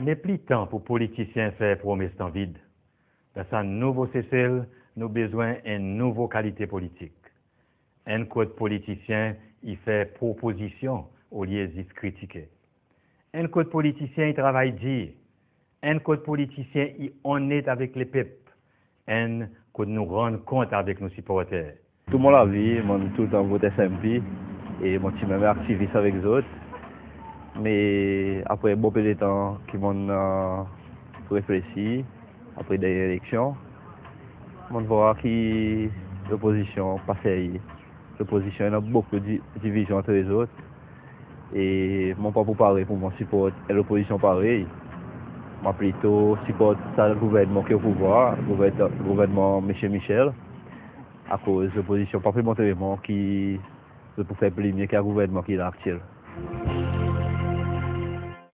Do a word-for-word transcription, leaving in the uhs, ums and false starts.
Nepli tan pour politisyen fer promes dan vid. Dan sa nouvo Sesel, nou bezwen en nouvo kalite politik. Enn kot politisyen i fer propozisyon olye zis kritike. Enn kot politisyen i travay dir. Enn kot politisyen i onnet avek lepep. Enn kot nou rann kont avek nou siporter. Tou mon lavi, mon'n toultan vot S N P e mon ti menm aktivis avek zot. Me apre bon pe letan ki mon'n reflesir, apre dernyen eleksyon, mon'n vwar ki lopozisyon pa serye. Lopozisyon i annan bokou di-, divizyon antre zot. E mon pa pou pare pour mon siport en lopozisyon parey. Mon plito siport sa gouvernman ki o pouvwar, gouvern-, gouvernman Msye Michel. Akoz lopozisyon pa pe montre mwan ki zot pou fer pli mye ki sa gouvernman ki la aktyel.